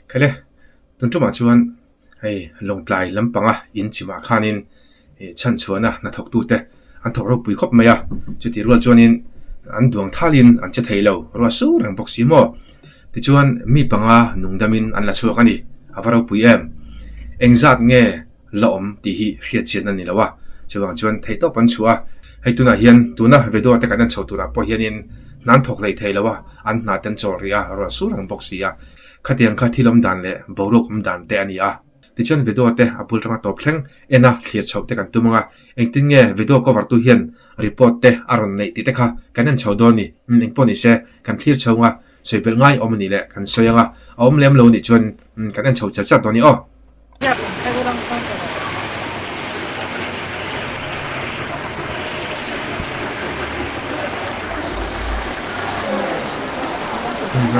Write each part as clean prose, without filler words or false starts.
Khaile tun tumah chuan hei Lawngtlai lampanga in chimah khanin ih chhanchhuahna hnathawktute an thawk ropui khawp mai a, chutih rual chuanin an duang thalin an che thei lo ruah sur reng bawk si maw. Tichuan mi panga nungdamin an la chhuak a ni, a va ropui em? Engzat nge la awm tih hi hriatchian a ni lo a, chuvang chuan theihtawp an chhuah a, hei tunah hian tuna video te kan en chho turah pawh hianin hna an thawk lei thei lo a, an hna te an chawl rih a, ruah sur reng bawk si a, khatiang kha thil awm dan leh boruak awm dan te a ni a. Tichuan video te a bul tanga tawp thleng en a thlir chhoh te kan tum ang a, engtin nge video cover tu hian report te a rawn neih tih te kha kan en chho dawn ni, umm engpawh ni se kan thlir chho ang a, sawi belh ngai awm a nih leh kan sawi ang a, a awm lem lo a nih chuan umm kan en chho chat chat dawn ni aw.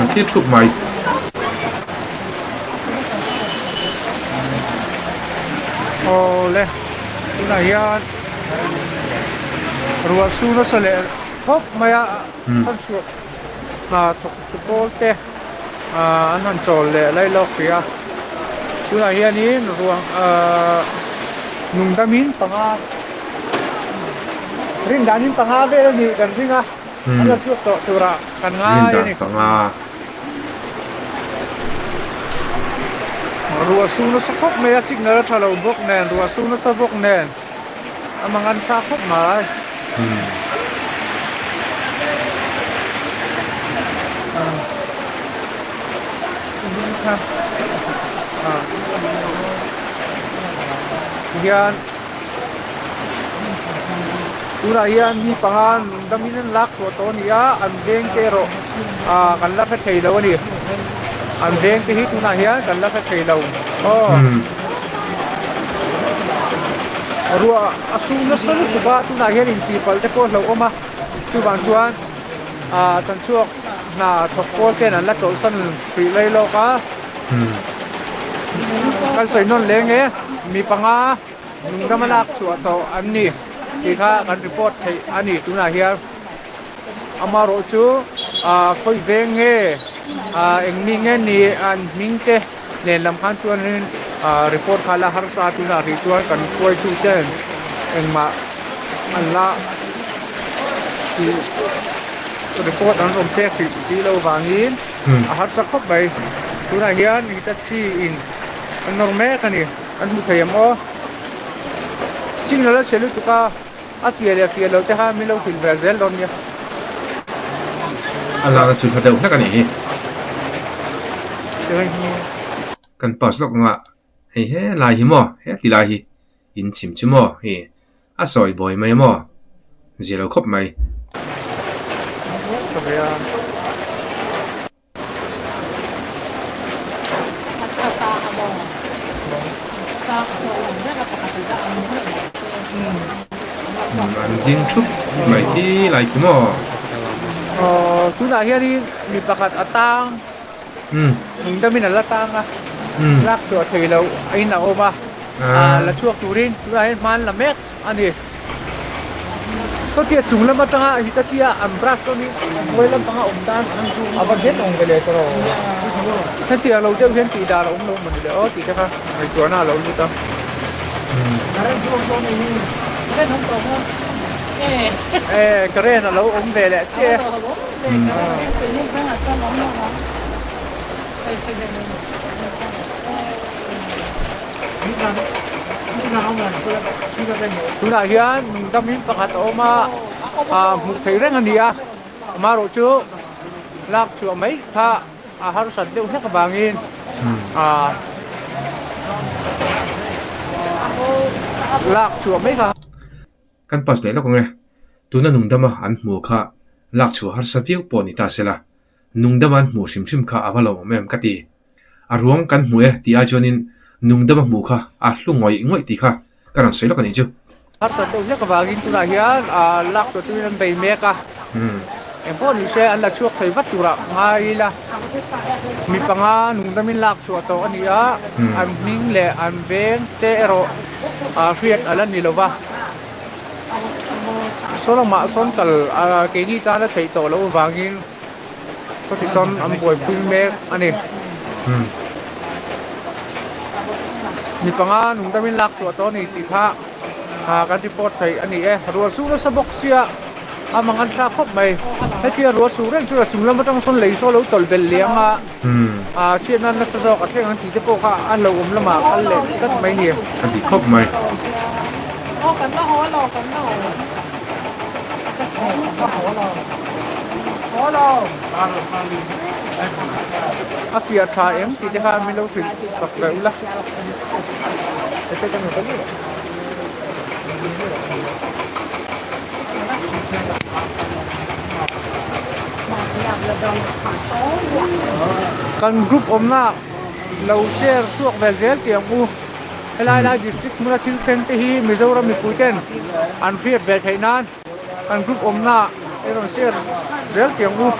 An thlir thup mai. Awle tunah hian ruah su nasa leh khawp mai a chhan chhuah hna thawk tu pawl te ahh an han chawl leh lai lawk hrih a tunah hianin ruang ahh nungdamin panga rin danin panga vel a nih kan ring a an la chhuak tawh turah kan ngai a ni. Ruah su nasa khawp mai a signal a tha lo bawk nen ruah su nasa bawk nen a mangan thlak khawp mai. Hian tunah hian mi panga nungdamin an lak chhuah tawh a ni a an veng te erawh ah kan la hre thei lo a ni an veng te hi tunah hian kan la hre thei lo aw ruah a su nasa lutuk a tunah hian intihpalh te pawh a hlauhawm a chuvang chuan ah chanchhuak hna thawk pawl ten an la chawlhsan hrih lai lawk a. Kan sawi nawn leng e, mi panga nungdama lak chhuah tawh an ni tih kha kan report theih a ni tunah hian. Amaherawh chu ah khawi veng nge ah eng mi nge ni an hming te nen lam khan chuanin ah report kha la harsa tunah rih chuan kan hruaitu ten engmah an la tih report an rawn pek hrih si lo vangin. A harsa khawp mai. Tunah hian Hitachi in an nawr mek a ni. An hmu thei em aw? Signal a chhe lutuk a, a fiah leh fiah loh te kha min lo hrilh ve zel dawn nia. A lakna chu hla deuh hlek a nih hi. Kan pass lawk anga hei he lai hi maw he ti lai hi in chim chu maw hei A sawi buai mai maw? Zia lo khawp mai. An ding thup mai khi lai khi maw? Aw tunah hianin mi pakhat a tang nungdamin a la tang a lak chhuah thei loh a in a awm a. La chhuak turin tunah hian hma an la mek a ni. Sawtia chung lam atanga Hitachi a an brush dawn hi hnuai lampanga awm tan a va nghet awm ve leh tawh rawh. Hetiang lo deuh hian tih dan a awm lo mawni le aw tih te kha ngaihtuahna a lo lut a. E current a lo awm ve leh chiah e. Tunah hian nungdam in pakhat a awm a, ah hmuh theih reng a ni a, amaherawh chu lak chhuah mai kha a harsat deuh hlek avangin ah lak chhuah mai kha. Kan pass leh lawk ang e, tuna nungdama an hmuh kha lak chhuah harsa viau pawh ni ta sela, nungdama an hmuh hrim hrim kha a va lawmawm em ka ti. A ruang kan hmu e tih ai chuanin nungdama hmuh kha a hlu ngawih ngawih tih kha ka rawn sawi lawk a nih chu. Harsat deuh hlek avangin tunah hian lak tur turin an bei mek a, engpawh ni se an la chhuak thei vat turah ngai ila mi panga nungdamin lak chhuah tawh a ni a, an hming leh an veng te erawh hriat a la ni lo va. Saw lamah sawn kal keini tan a theih tawh loh avangin. Sawti sawn an buaipui mek a ni. Mi panga nungdamin lak chhuah tawh a ni tih kha kan report theih a ni e. Ruah su nasa bawk sia a mang an thlak khawp mai. Hetia ruah su reng chu a chung lam atang sawn lei saw lo tawlh belh liang a, chhiatna nasa zawk a thleng ang tih te pawh kha a hlauhawm lamah a kal leh tlat mai a ni. A dik khawp mai. A fiah tha em tih te kha min lo hrilh sak ve ula. Kan group awmna lo share chhuak ve zel tih ang u. Helai lai district hmuna thil thleng te hi Mizoram mipui ten an hriat ve theih nan kan group awmna i rawn share zel tih ang u.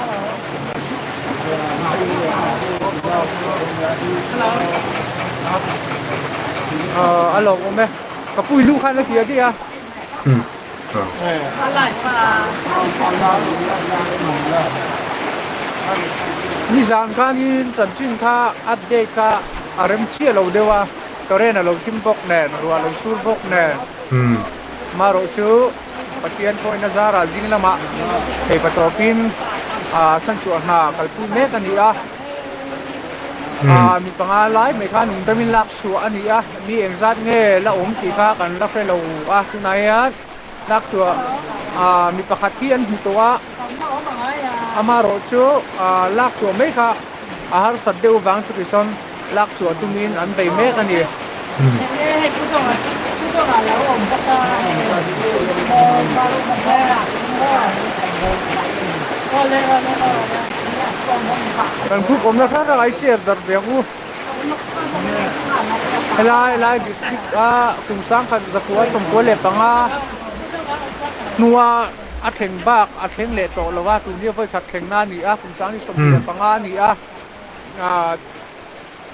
A lawm awm e. Ka pui luh khan a ti a ti a. Nizan khanin chanchin kha update kha a rem chiah lo deuh a, current a lo thim bawk nen, ruah a lo sur bawk nen. Amaherawh chu Pathian pawhin a zarah zing lamah theipa tawpin chhanchhuah hna kalpui mek a ni a. Mi panga lai mai kha nungdamin lak chhuah a ni a, mi engzat nge la awm tih kha kan la hre lo a, tunah hian lak chhuah mi pakhat hi an hmu tawh a, amaherawh chu lak chhuah mai kha a harsat deuh vang chu tisawn lak chhuah tumin an bei mek a ni. Kan group awmna hrang hrang ai share darh ve ang u. Helai lai district a kum sangkhat zakua 95 hnua a thleng bak a thleng leh tawh lo a, tun hi vawikhat thlengna a ni a, kum sang ni 25 a ni a.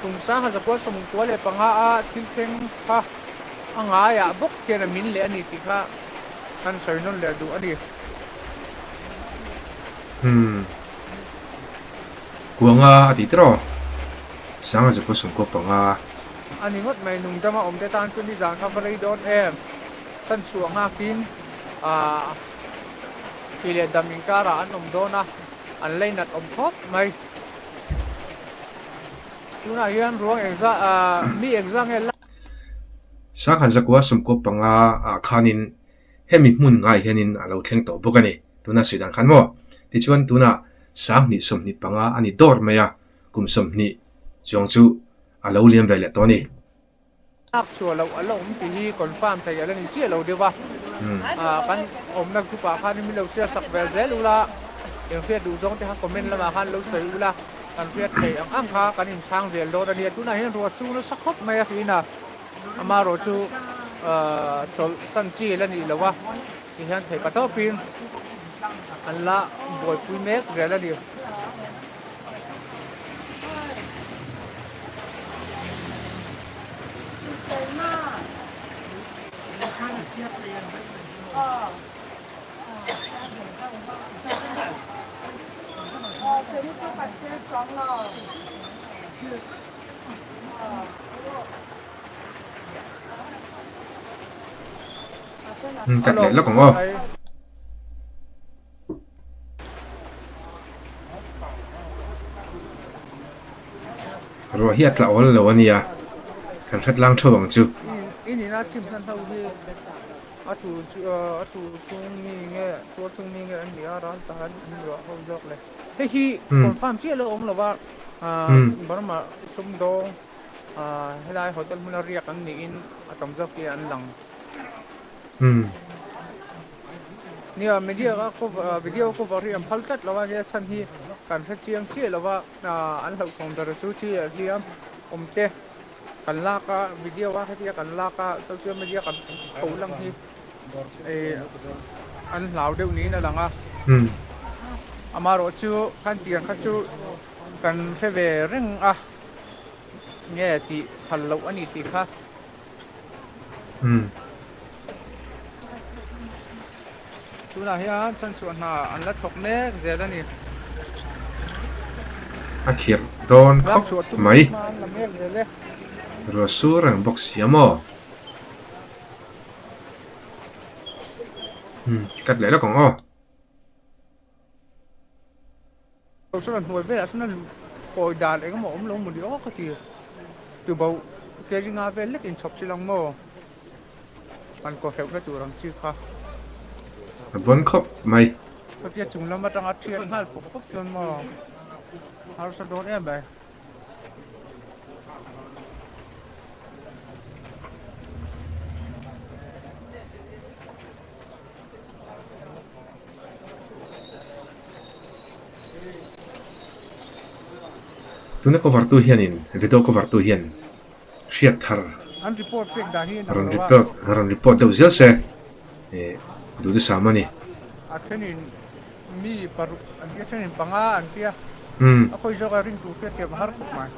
Kum sangkhat zakua 95 a thil thleng kha a ngaiah bawk hian a min leh a ni tih kha kan sawi nawn leh duh a ni. Umm. Kuanga a ti tiraw? Sanga zakua 95. A ni ngawt mai, nungdama awmte tan chu nizan kha va rei dawn em? Chhanchhuah nghakin aah thih leh dam inkarah an awm dawn a, an leinat awm khawp mai. Tunah hian ruang engzah aah mi engzah nge la. Sangha zakua 95 ah khanin hemi hmun ngai hianin a lo thleng tawh bawk a ni. Tuna sawi dan khan maw? Tichuan tunah 20 25 a ni dawr mai a, kum 20 chuang chu a lo liam ve leh tawh a ni. Lak chhuah loh a la awm tih hi confirm thei a la ni chiah lo deuh a, kan awmna group ah khan min lo share sak vel zel ula, eng hriat duh zawng te kha comment lamah khan lo sawi ula, kan hriat theih ang ang kha kan inchhang zel dawn a nia, tunah hian ruah su nasa khawp mai a tiin a, amaherawh chu chawlh san chi la nih loh a, ti hian theih pa tawpin an la buaipui mek zel a ni. Cut leh lawk ang aw. Ruah hi a tla awl lo a nia, kan hre tlang theuh ang chu. Umm. Nia media ka cover video cover hi an phal tlat lo a he chhan hi kan hre chiang chiah lo va an hlauhthawng ber chu chi ah hian awm te kan lak a video a hetia kan lak a social media kan pho lang hi eh an hlau deuh niin a lang a amaherawh chu khan tiang kha chu kan hre ve reng a nge tih phal loh a ni tih kha. Tunah hian chhanchhuah hna an la thawk mek zel a ni. A khirh dawn khawp mai. Ruah sur reng bawk si a maw? Umm cut leh lawk ang aw. Sawn a hnuai velah sawn a luh kawi dan eng emaw awm lo maw ni aw ka ti. Tuboh kg nga vel lek inchhawp si lang maw? An kaw hreuhna tur ang chi kha. A bawn khawp mai. Chutia chung lam atanga thiat nghal pawp pawp chuan maw harsa dawn em mai. Tuna cover tu hianin video cover tu hian hriat thar rawn report rawn report deuh zel se ih duhthusam a ni. A thenin mi paruk an tia thenin panga an tia a khawi zawk a ring tur hriat thiam a har khawp mai.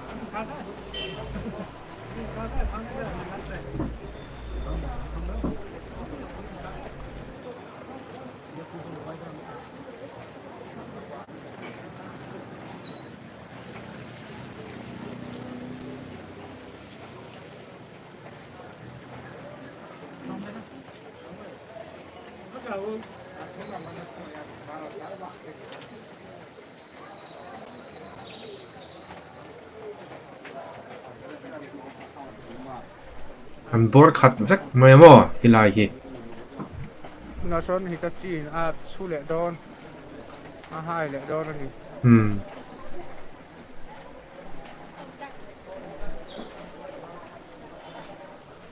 An bawr khat vek mai a maw helai hi. Tunah chuan Hitachi in a chhu leh dawn a hai leh dawn a ni. Umm.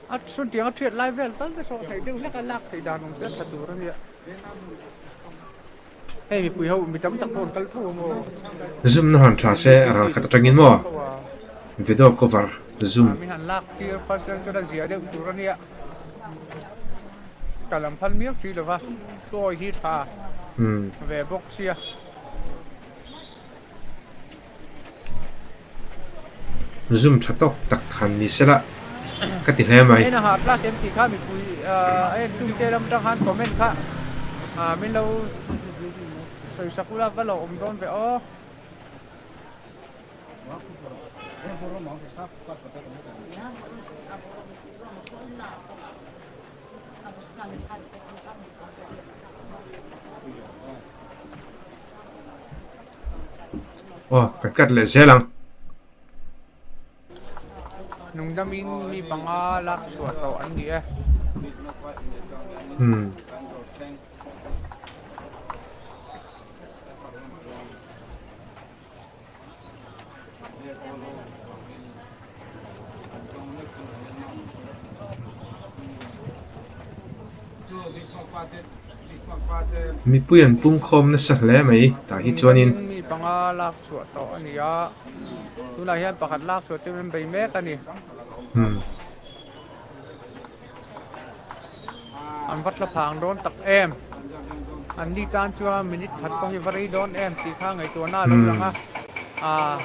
A chhun tiang a thiat lai vel tal te saw theih deuh hlek a lak theih dan awm se a tha tur a nia. Hei mipui ho mi tam tak pawh an kal tho a maw. Zoom na han tha se ral khat atangin maw video cover zoom. Mi han lak tir phal se chuan a zia deuh tur a nia. Kal an phal miau si lova toy hi tha ve bawk sia. Zoom tha tawk tak han ni sela ka ti hle mai. En a hah tlak em tih kha mipui a en tum te lam atang khan comment kha min lo sawi sak ula va lo awm dawn ve aw. Aw kan cut leh zel ang. Nungdamin mi panga lak chhuah tawh an ni e. Hmm. Mipui an pungkhawm nasa hle mai tah hi chuanin. Mi panga lak chhuah tawh a ni a, tunah hian pakhat lak chhuah chu an bei mek a ni. An va tla phang dawn tak em? An ni tan chuan minute khat pawh hi va rei dawn em tih kha ngaihtuahna a lo lang a, aaa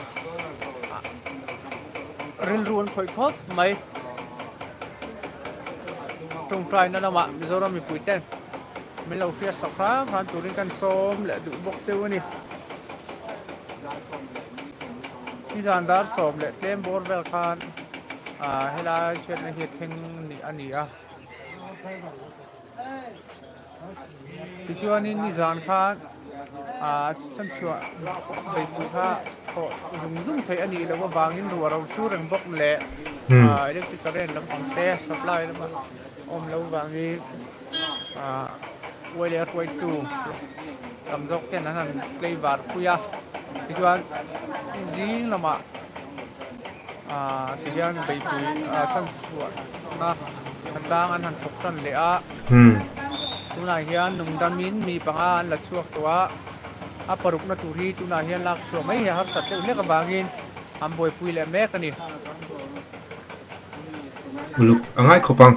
rilru an khawih khawp mai. Tawngtaina lamah Mizoram mipui ten min lo hriat sak hram hram turin kan sawm leh duh bawk cheu a ni. Nizan dar sawm leh tlem bawr vel khan ah helai chhiatna hi a thleng ni a ni a. Tichuanin nizan khan ah chhanchhuah beihpui kha thawh zung zung theih a nih loh avangin ruah ro sur reng bawk leh ah electric current lampang te supply lama awm loh vangin ah uai leh a hruaitu tam zawk ten an han play var pui a tichuan zing lamah ah tihian beihpui ah chhanchhuah na tlang an han thawk tan leh a tunah hian nungdamin mi panga an la chhuak tawh a a parukna tur hi tunah hian lak chhuah mai hi a harsat deuh hlek avangin an buaipui leh mek a ni. Uluk a ngai khawp ang.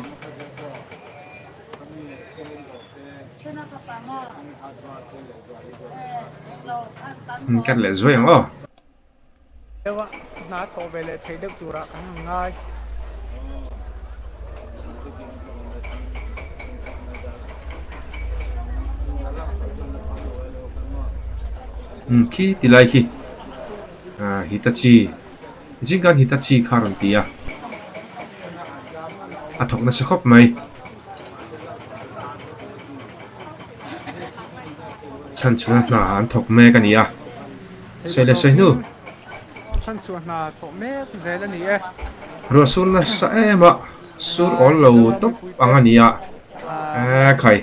Cut leh zuai ang aw. Deuh a hna thawh ve leh theih deuh turah kan han ngai. Umm khi ti lai khi ah Hitachi tichin khan Hitachi kha a rawn ti a. a thawk nasa khawp mai. Chhanchhuahna hna an thawk mek a ni a, sawi leh sawi hnu. Chhanchhuah hna thawh mek zel a ni e. Ruah sur nasa em a, sur awl lo tawp ang a ni a, eee khai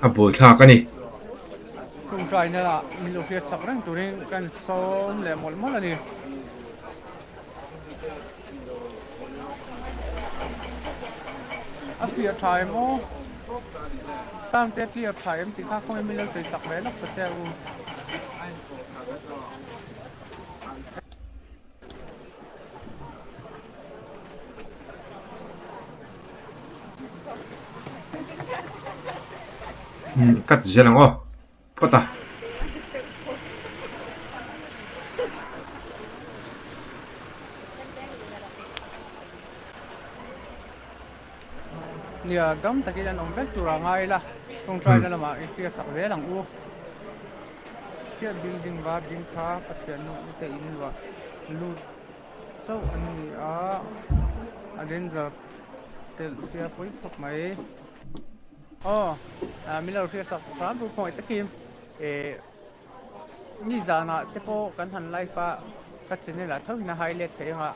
a buaithlak a ni. Tawngtaina lah min lo hriat sak reng turin kan sawm leh mawlh mawlh a ni. A fiah tha em aw? Sound te a clear tha em tih kha khawnge min lo sawi sak ve lawk ta che u. Cut zel ang aw. Phawt a. Nia, dam takin an awm vek tur a ngai ila, tawngtaina lamah i hriat sak zel ang u. Chhiat building var ding kha Pathian nu te in luah lut chauh an ni a, a danger telh sia pawi khawp mai. Aw, min lo hriat sak hram ru khawngaih takin eh nizanah te pawh kan han live a, ka channel ah chauhin a hai let thei anga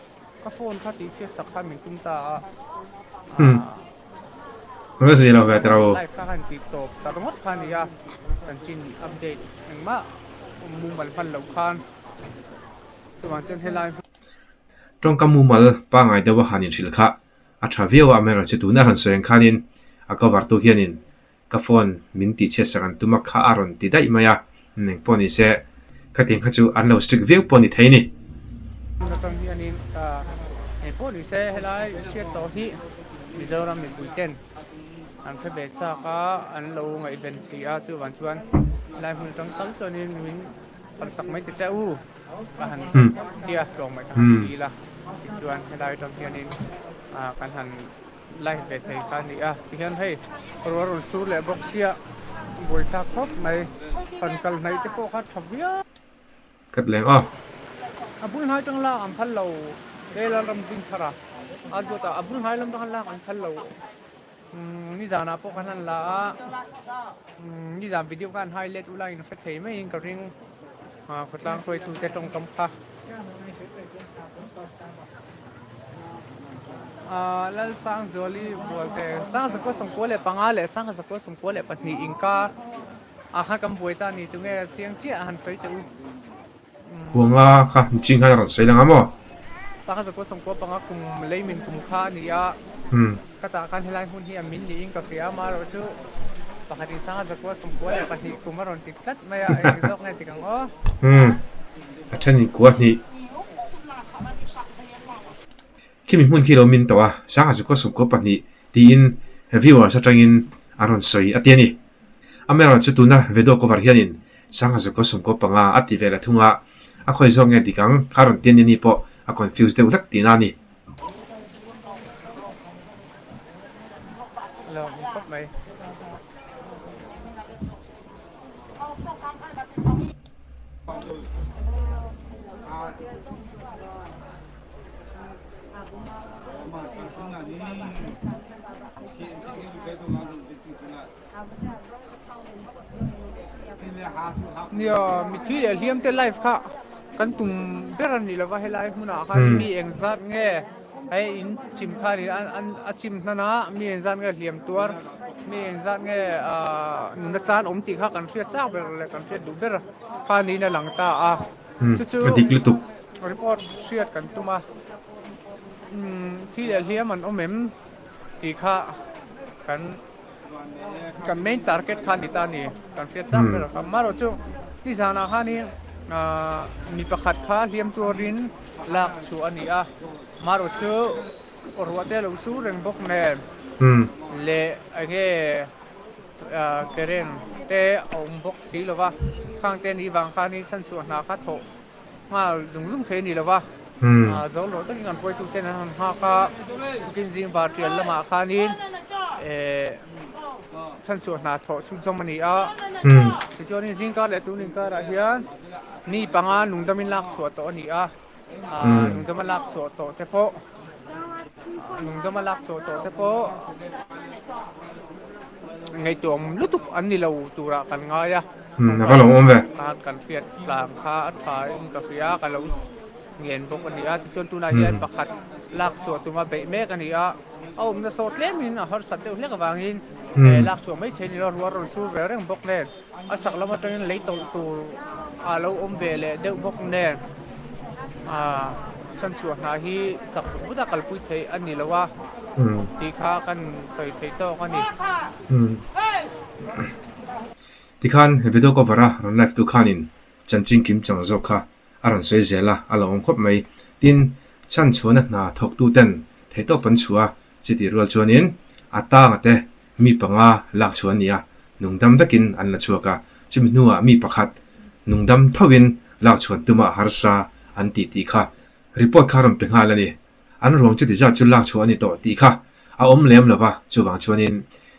ka phone kha tih chhiat sak kha min tum ta a. Ka zir lo ve tawh lo. Live kha han tih tawp ta ringawt kha a ni a, chanchin update engmah mumal hman loh khan chuvang chuan helai hmun. Tawngka mumal pangngai deuh a han inhrilh kha A tha viau a, amaherawhchu tuna rawn sawi ang khanin a cover tu hianin ka phone min tihchhiat sak an tum a kha a rawn ti daih mai a, eng pawh ni se khatiang kha chu an lo strict viau pawh ni thei ni. Tun atang hianin eng pawh ni se helai hriat tawh hi Mizoram mipui ten an hre ve chak a, an lo ngaihven si a, chuvang chuan helai hmun atang tal chuanin min phalsak mai ta che u. Ka han tia tlawng mai ka han ti ila tichuan helai atang hianin ah kan han live ve thei kha a ni a tihian hei ruah rawn sur leh bawk sia buaithlak khawp mai han kal hnaih te pawh kha tha viau. Ka ti leng aw. A bul hnai tang lak an phal lo Lalram Dinthar a a dawt a a bul hnai lam tang lak an phal lo. Nizanah pawh kan han la a, nizan video khan highlight ula in hre thei maiin ka ring khawtlang hruaitute tawngkam kha. Lalsangzuali Bualte, 1995 leh 1992 inkar ah khan kan buai ta a ni tunge chiang chiah a han sawi teh u. Kuanga kha niching khan a rawn sawi lang a maw? Sangha zakua sawmkua panga kum lei min kum kha a ni a, ka tah khan helai hmun hi a min niin ka hria a, amaherawh chu pakhatin sangha zakua sawmkua leh pahnih kum a rawn ti tlat mai a, eng zawk nge tik ang aw? A thenin kua hnih. Khimi hmun khi lo min tawh a, sangha zakua sawmkua pahnih tiin viewers atangin a rawn sawi a ti a ni. Amaherawhchu tuna video cover hianin Sangha zakua sawmkua panga a ti vel a thung a, a khawi zawk nge dik ang kha rawn tian ni pawh a confuse deuh hlek tihna a ni. Nia mithi leh hliam te live kha kan tum ber a ni lova helai hmunah khan mi engzat nge hei in chim kha a ni a a chim hnan a mi engzat nge hliam tuar mi engzat nge ahh nuna chan awm tih kha kan hriat chak ber leh kan hriat duh ber kha niin a lang ta a chu chu report hriat kan tum a umm thi leh hliam an awm em tih kha kan. Kan main target kha a ni ta a ni, kan hriat chak ber kha. Amaherawhchu nizanah khanin mi pakhat kha hliam tuarin lak chhuah a ni a, amaherawhchu ruah te a lo sur reng bawk nen leh eng nge current te a awm bawk si lo va, khang te ni vang khanin chhanchhuah hna kha thawh Nghal zung zung thei a ni lo va, zo loh takin kan hruaitu ten an han nghak a, tukin zing bar tial lamah khanin chhanchhuah hna thawh chhunzawm a ni a, tichuanin zingkar leh tun inkarah hian mi panga nungdamin lak chhuah tawh a ni a, nungdama lak chhuah tawh te pawh. Nungdama lak chhuah tawh te pawh ngaihtuah awm lutuk an ni lo turah kan ngai a. Umm a va lo awm ve. Kan hriat tlang kha a tha in ka hria ka lo ngen bawk a ni a. Tichuan tunah hian pakhat lak chhuah tuma beih mek a ni a. A awmna sawt tlemin a harsat deuh hlek avangin lak chhuah mai thei a ni lo. Ruah rawn sur ve reng bawk nen a chhak lam atangin lei tawlh tur a lo awm ve leh deuh bawk nen chhanchhuah hna hi chak vut vut a kalpui theih a ni lo a tih kha kan sawi thei tawk a ni. Tikhan he video cover a rawn live tu khanin chanchin kim chang zawk kha a rawn sawi zel a, a lo awm khawp mai. Tin, chhanchhuahna hna thawktu ten theihtawp an chhuah a, chutih rual chuanin a tanga te mi panga lak chhuah an ni a, nungdam vekin an la chhuak a, chumi hnuah mi pakhat nungdam thovin lak chhuan tuma harsa an tih tih kha report kha rawn pe nghal a ni. An ruang chuti zat chu lak chhuah a ni tawh tih kha a awm lem lo va, chuvang chuanin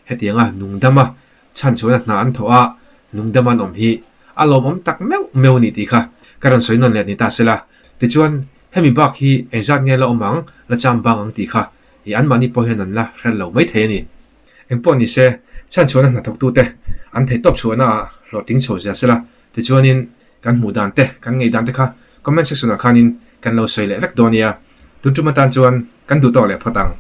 hetianga nungdama chhanchhuahna hna an thawh a, nungdama an awm hi a lawmawm tak meuh meuh a ni tih kha ka rawn sawi nawn leh ni ta sela. Tichuan, hemi bak hi engzat nge la awm ang, la cham bang ang tih kha i anmahni pawh hian an la hrel lo maithei a ni. Engpawh ni se, chhanchhuahna hnathawktute an theihtawp chhuahna ah hlawhtling chho zel sela, tichuanin kan hmuh dan te, kan ngei dan te kha comment section ah khanin kan lo sawi leh vek dawn nia. Tun tum atan chuan kan duh tawk leh phawt ang.